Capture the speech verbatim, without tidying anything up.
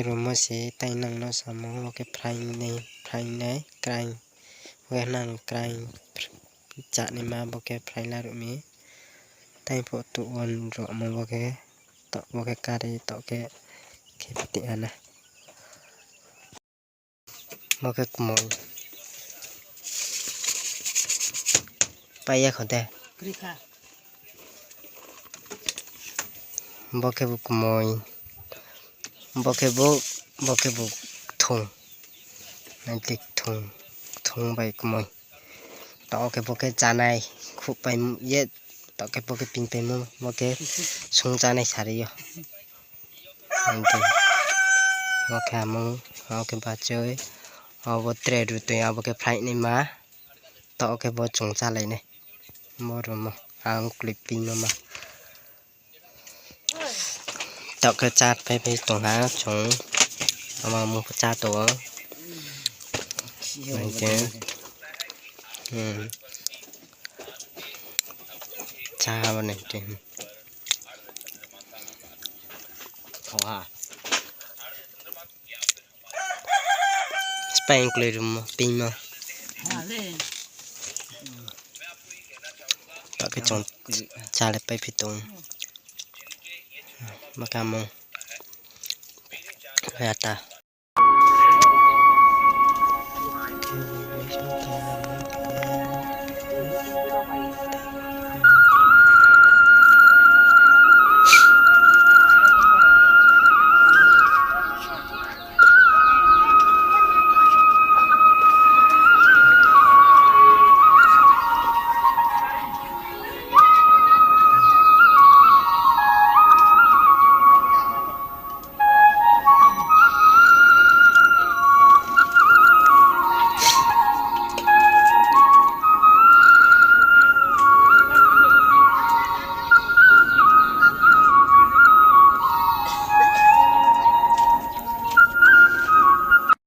Rumo se tai nang no samo, bo khe fry nai, fry nai, kraing. Bo khe nang kraing, chanaima, bo khe fry laruh mi. Tai pho tuh on ruhmo bo khe, taoh bo khe kari, taoh khe khe piti ana. Bo khe kmoi. Pai ya kho de. Bo khe bo kmoi. Bo khe bo, bo khe bo kthung. Nai di kthung, kthung bai kmoi. Taoh khe bo khe chánai, khuhpai ye, taoh khe bo khe pingpaimo, bo khe sung chánai sari yo. Bo khe amung, bo khe bachoi, abo tre rutoi, abo khe phlai naima, taoh khe bo chung chálai nai. Bo rumo, ang kloi pingmo ma. Taoh khe chá phaiphai tong ha chung. Ama mung pho chá tong ou. Nai khe, chá ha bo nai khe. Spine kloi rumo, pingmo. Taoh khe chung chálai paiphi tong. Makamo. Yata.